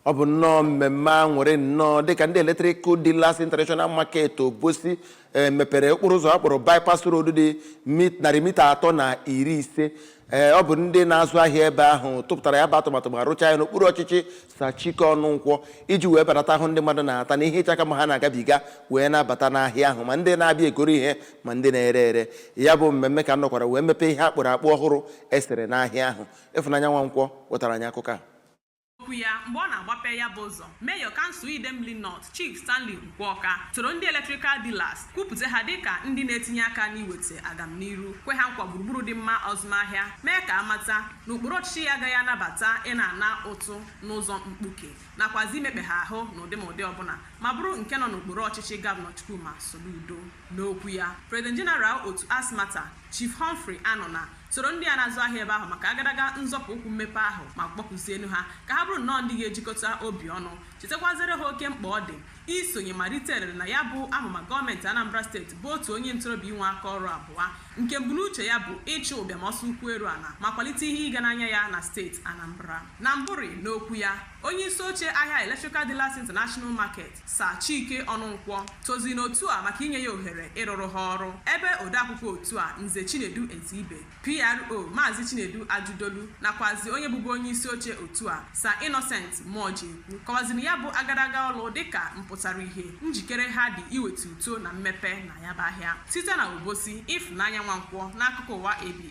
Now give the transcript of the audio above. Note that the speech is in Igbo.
Ọ bụ nnọọ mmemme aṅụrị nnọọ dịka ndị Electrical Dealers International Market Obosi mepere okporo ụzọ akpọrọ bypass road dị 350. Ee, ọ bụ ndị na-azụ ahịa ebe ahụ tụpụtara ya bụ atụmatụ ma rụchaa ya n'okpuru ọchịchị Sachike Ọnụnkwọ iji wee belata ahụ ndị mmadụ na-ata na ihe ịcha aka ma ha na-agabiga wee na-abata n'ahịa ahụ, ma ndị na-abịa egoro ihe ma ndị na-ere ere. Ya bụ mmemme ka nọkwara wee mepee ihe akpụrụ akpụ ọhụrụ esere n'ahịa ahụ. Ịfụnanya Nwankwọ wetara anyị akụkọ a. Okwu ya mgbe ọ na-agbape ya bụ ụzọ, Mayor Kansụl Idemili North, Chief Stanley Nkwọka, toro ndị electrical dealers, kwupụta ha dịka ndị na-etinye aka n'iweta agamniru, kwe ha nkwa gburugburu dị mma azụmahịa, mee ka amata na ụkpụrụ ọchịchị ya agaghị anabata ị na-ana ụtụ n'ụzọ mkpuke nakwazi imekpe ha ahụ n'ụdị ma ụdị ọbụla, ma bụrụ nke nọ n'okpuru ọchịchị Gọvanọ Chukwuma Soludo. N'okwu ya, President General otu ASMATA, Chief Humphrey Anọna, soro ndị a na-azụ ahịa ebe ahụ maka agadaga nzọpụ ụkwụ mmepe ahụ, ma kpọkụzienu ha ka ha bụrụ nnọọ ndị ga-ejikọta obi ọnụ, chetakwazere ha oke mkpa ọ dị isonye ma rite erere na ya bụ amụma gọọmenti Anambra Steeti bụ otu onye ntorobịa inwe aka ọrụ abụọ, nke mbunuche ya bụ ịchụ ụbịam ọsọ ukwu eru ala ma kwalite ihe ịga n'anya ya na steeti Anambra. Na mbụrị n'okwu ya, onye isi oche ahịa Electrical Dealers International Market, Sir Chike Ọnụnkwọ, toziri n'otu a maka inye ya ohere ịrụrụ ha ọrụ, ebe odeakwụkwọ otu a, Nze Chinedu Ezibe, PRO Maazị Chinedu Ajudolu, nakwazi onye bụbu onye isi oche otu a, Sir Innocent Mojekwu, kọwaziri ya bụ agadaga ọlụ dịka mpụtara ihe njikere ha dị iweta uto na mmepe na ya bụ ahịa. Site na Obosi, Ịfụnanya Nwankwọ, n'akụkọ ụwa ABS.